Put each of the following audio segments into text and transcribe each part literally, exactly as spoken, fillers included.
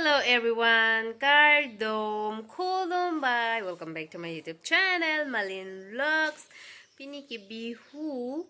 Hello everyone, kardom, khulumbai. Welcome back to my YouTube channel, Malin Vlogs. Pini ke Bihu,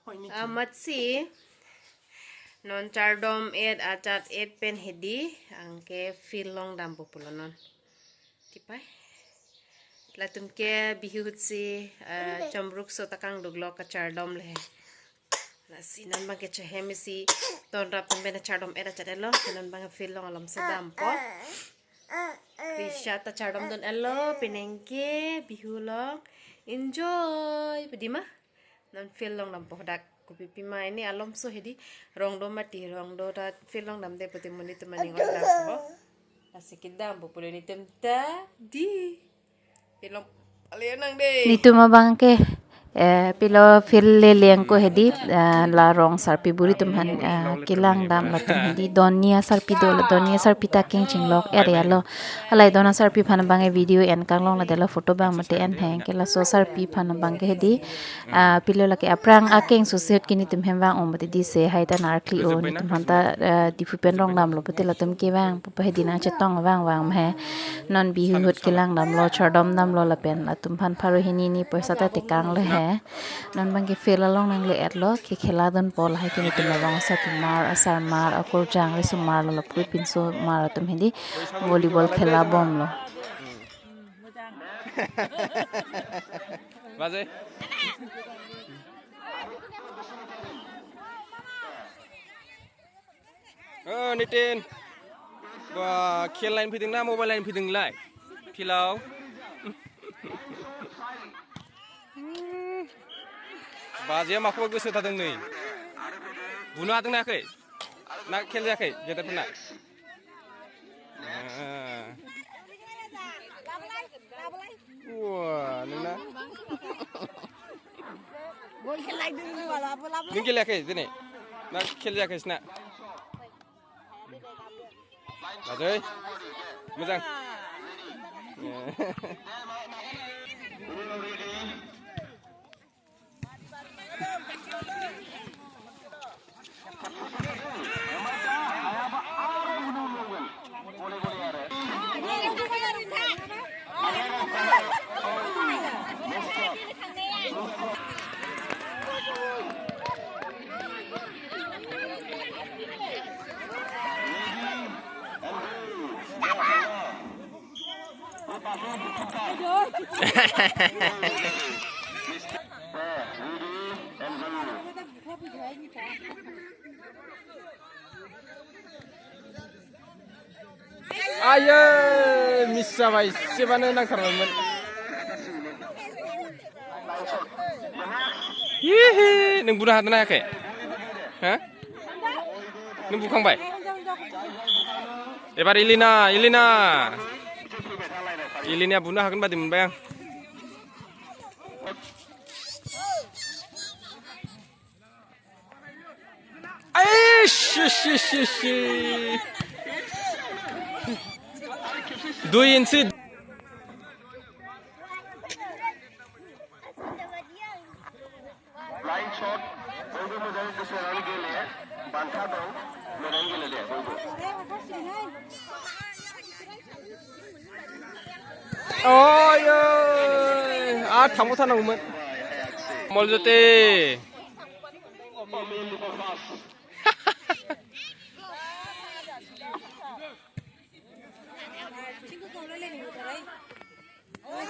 amatsi non chardom et, achat et pen hedi, anke field along dampo pulo non. Tipai. Latum ke Bihu ahutsi, eh, chomruk so ta kangduk lo kachardom le. Lasi non abang ke chehem isi don rap tum pen chardom et achat et lo, non abang field along alom si dampo. Krisha ta chardom dun et lo, penang ke Bihu along enjoy pedi ma. Non field along dampo dak kopi pima ini alom so hedi rong do mati, rong do ta field along damde pute monit atum aning oi dampo. Lasi kedampo pulo nelitum ta di. Field along ale nang de. Nelitum abang ke, eh, pilo field le lengko hedi, eh, la rong sarpi buri atum aphan, eh, kelang dam latum hedi. Donia sarpi do, la donia sarpi ta keng chinglok area lo. Alai donia sarpi aphan abang ke video en kanglong la dela photo abang mate en heng ke laso sarpi aphan abang ke hedi. Ah, pilo lake aphrang akeng susit ke nelitum hem vang-o mate di se hai ta narkli-o nelitum aphan ta, eh, Diphu pen rong damlo pute latum ke vangpo pa hedi nangchetong vang vang ma he. Non Bihu ahut kelang damlo, chardom damlo lapen latum aphan pharo hini ni poisa ta tekang le he. Non abang ke field along nangle et lo, ke khela dunpo lahai ke nelitum abang asarpimar, asarmar, akurjang, risomar lo, lapu pinsomar atum hedi volleyball khela bomlo. Baje. Oh, Nitin. Ba, khel line piding na, mobile line piding lai. Philau. Baje ma ko gusto ta dong ni. Buna dong na ke. Na khel ja ke, jeta puna. Ah. Wah, nuna. Bol khel lai dulu wala, bol apa? Nung khel ja ke, sini. Na khel ja ke, sini. Bajoy. Mujang. Ya. Ayo, misa bai, siapa nih nang karman? Hihi, nung buna hat na ke? Hah? Nung bukang bai? Ebar Ilina, Ilina. Ilina buna hakan badi mun bayang. Aish, shi, shi, shi, shi. Dui inchi. Line shot, boidu mujai ke serang gele, bantha dong, merang gele de, boidu. Oi, oi. Ah, thamu thana umat. Mol jote.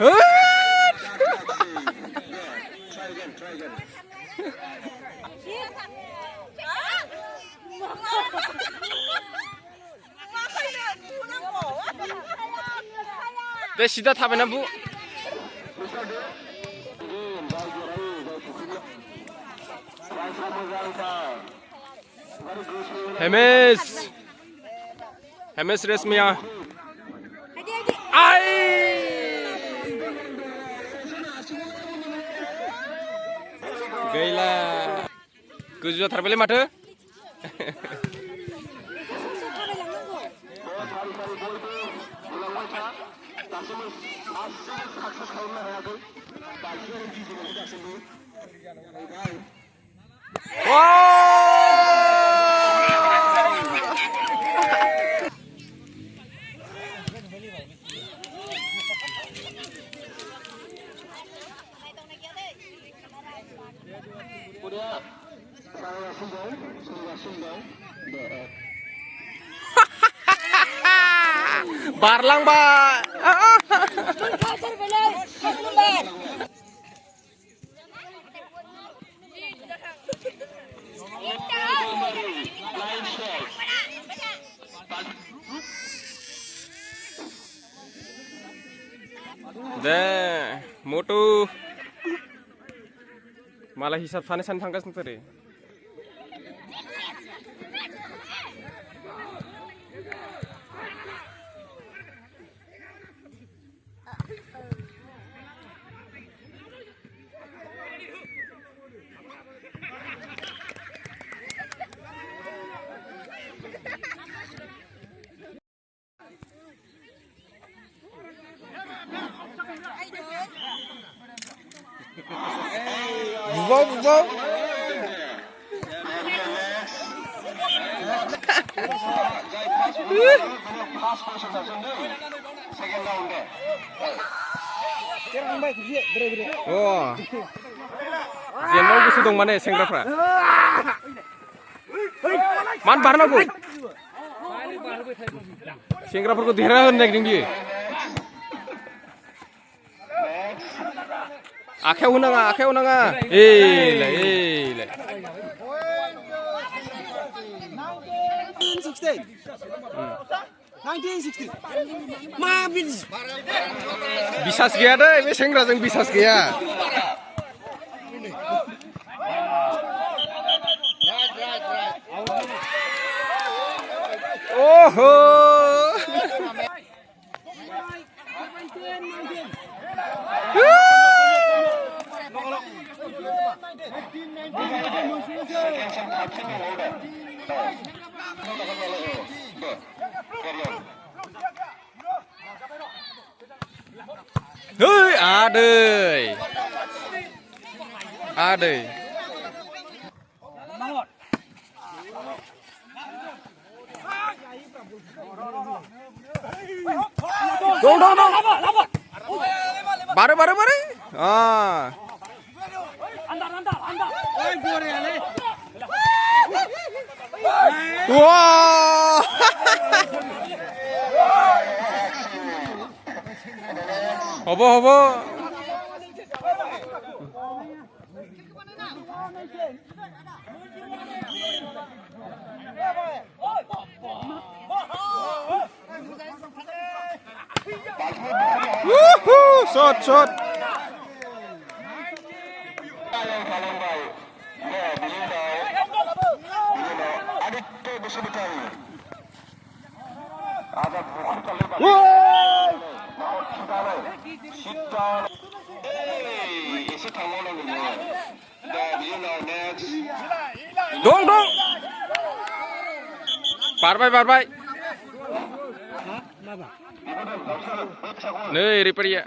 Hut! Te sida thapen na bu. Hemes. Hemes Resmia. Ai. Gaila. Kujo thar pele mathe. Wow! Barlang ba. Ah, ah. De, motu. Mala hisap sane sane thangkas nang tadi. Bubong, bubong. Oh. Jeno gusu dong mane sengkrapra. Man barna ko. Sengkrapra ko dihera hon nek ding di. Akhe unanga, akhe unanga. Eh, le, eh, le. Sixteen. Hmm. Nineteen sixty. Ma bin. Bisas gaya deh, ini sengkra seng bisas gaya. Oho. Hei, adei. Adei. Dong, dong, dong. Bare, bare, bare. Ah. Wah. Hobo, hobo. Woohoo! Shot, shot. Woo! Dong, dong. Parbai, parbai. Nei, repair ya.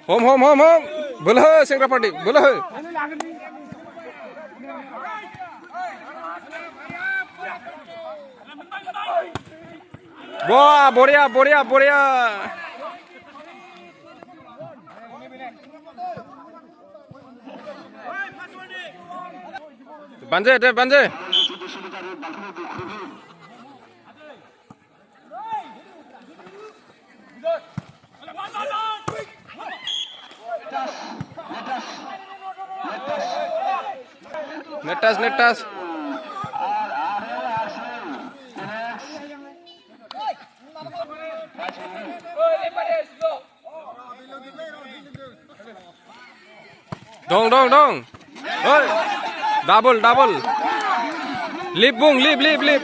Hom, hom, hom, hom. Bola hai, sengkra party. Bola hai. Wah, boria, boria, boria. Banje, de, banje. Netas, netas. Dong, dong, dong. Hoi. Double, double. Lip bung, lip, lip, lip.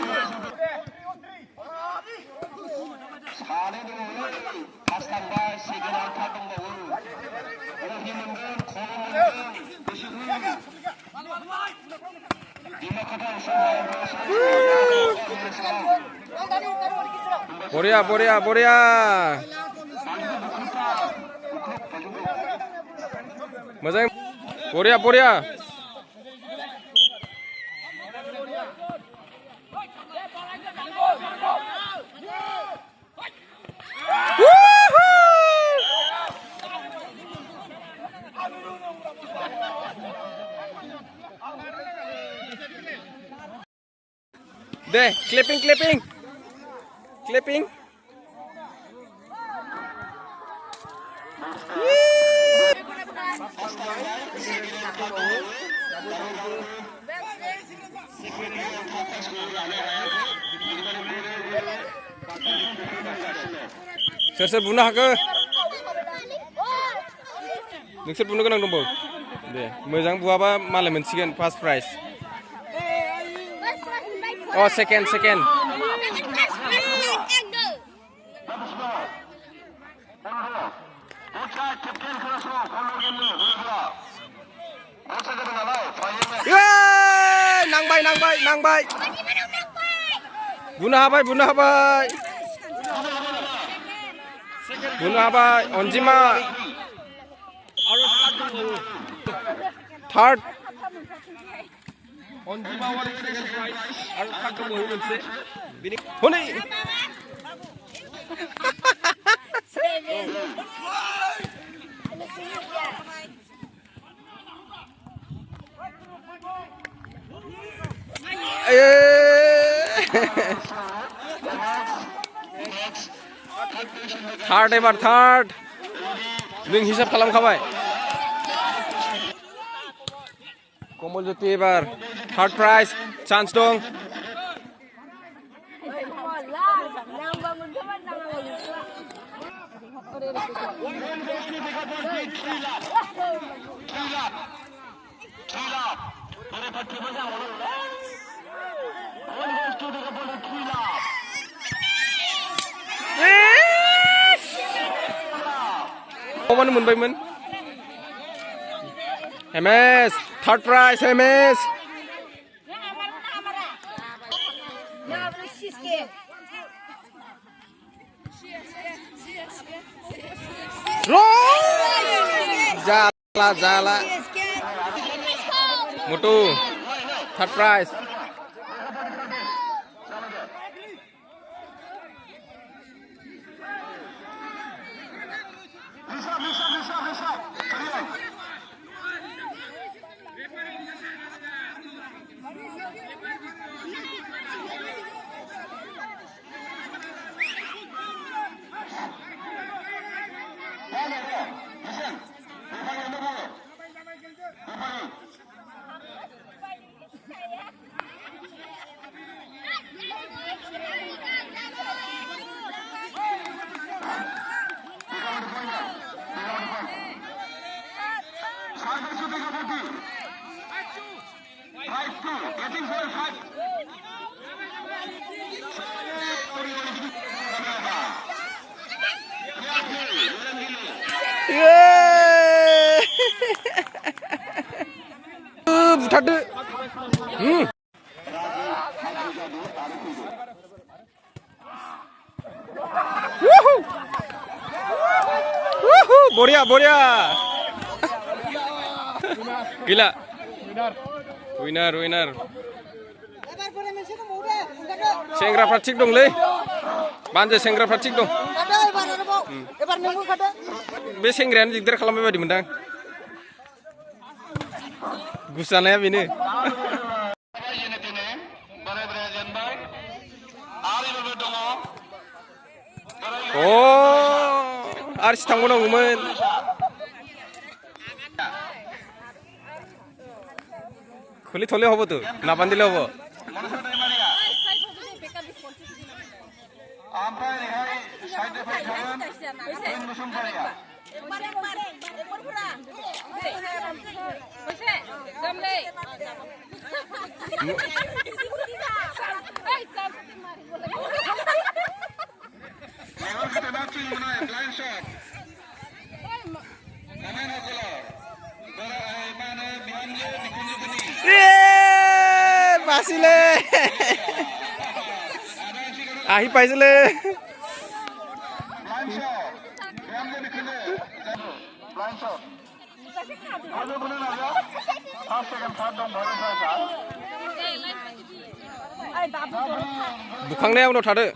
Boria, boria, boria. Majang. Boria, boria. Woohoo! Deh, clapping, clapping. Clapping. Ser ser buna hake. Nungsir buna kenang dong bo. Deh, mojang buaba male mensigan first prize. Oh, second, second. Ye, nangbai, nangbai, nangbai. Buna habai, buna habai. Buna habai, Onjima. Third. Honi. Eh. Third, ebar third. Ning hisap kalam khabai. Komol Jyoti ebar third prize, chance dong. Koman munbaiman. M S, third prize, M S. Ro! Jala, jala. Mutu, third prize. Ye! Uh, buthar de. Hmm. Woohoo! Woohoo! Boria, boria! Gila. Winner, winner. Senggra pratik dong le. Banje senggra pratik dong. Hmm. Be senggra ni dikder kalam be di mendang. Gusa na ya bini. Oh, arsi tangmo nang umen. Khuli thole hobo tu, na bandile hobo. Ye, pasile. Ahi paisile. Bukhang ne ang lo thade.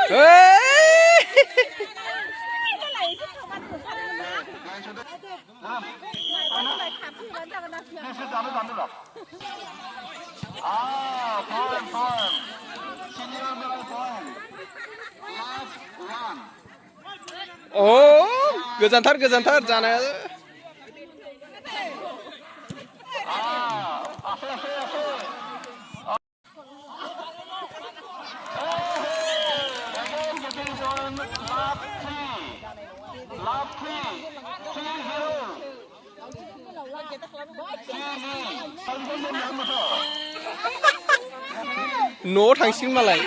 Hey! Ah, point, point. Senior Malai point. Last one. Oh, gejanthar, gejanthar, jana. Ah, ase, ase, ase. Again, getting point, lap three. Lap three. Three zero. No thangsin malai.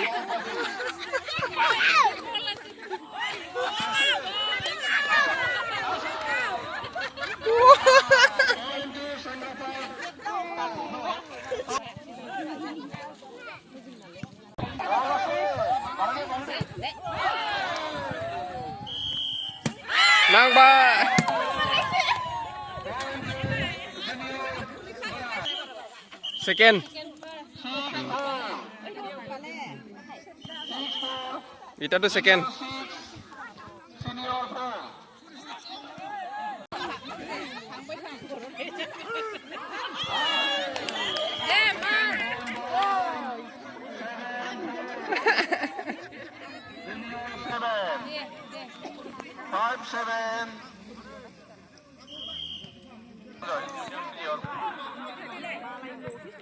Nang ba. Second. Ita tu second. Seven. Five seven.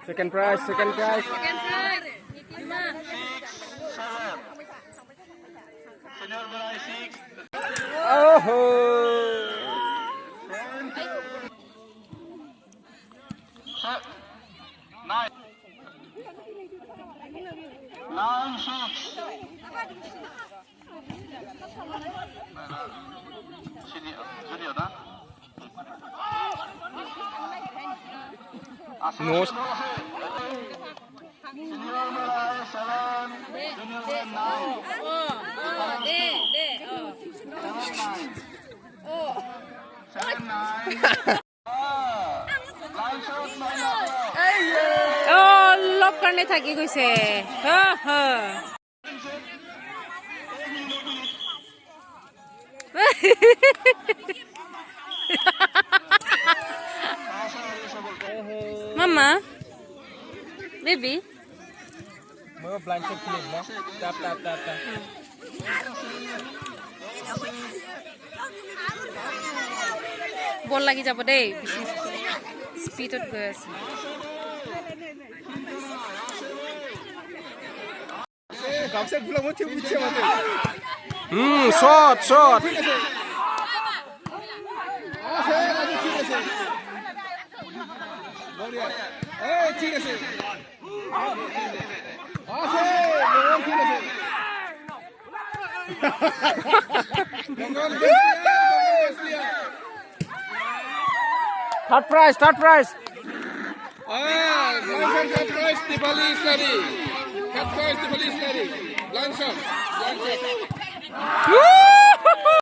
Second prize, second prize. Six seven. Senior Malai six. Oh. Seven. Se-, nine. Nine six. Senior, junior na? Ase, no. Ase, ase. Senior Malai seven, junior Malai nine. Oh, oh, de, de, oh. Seven nine. Oh. Seven nine. Oh, love karne thaki goise. Ha, ha. Mama, baby. Mo blind shot film na. Tap, tap, tap, tap. Ball lagi jabo dei, bisi speed ot goi ase. Hmm, shot, shot. Third prize, third prize. Ah, third prize, Dipali Islari. Third prize, Dipali Islari. Langsam, langsam.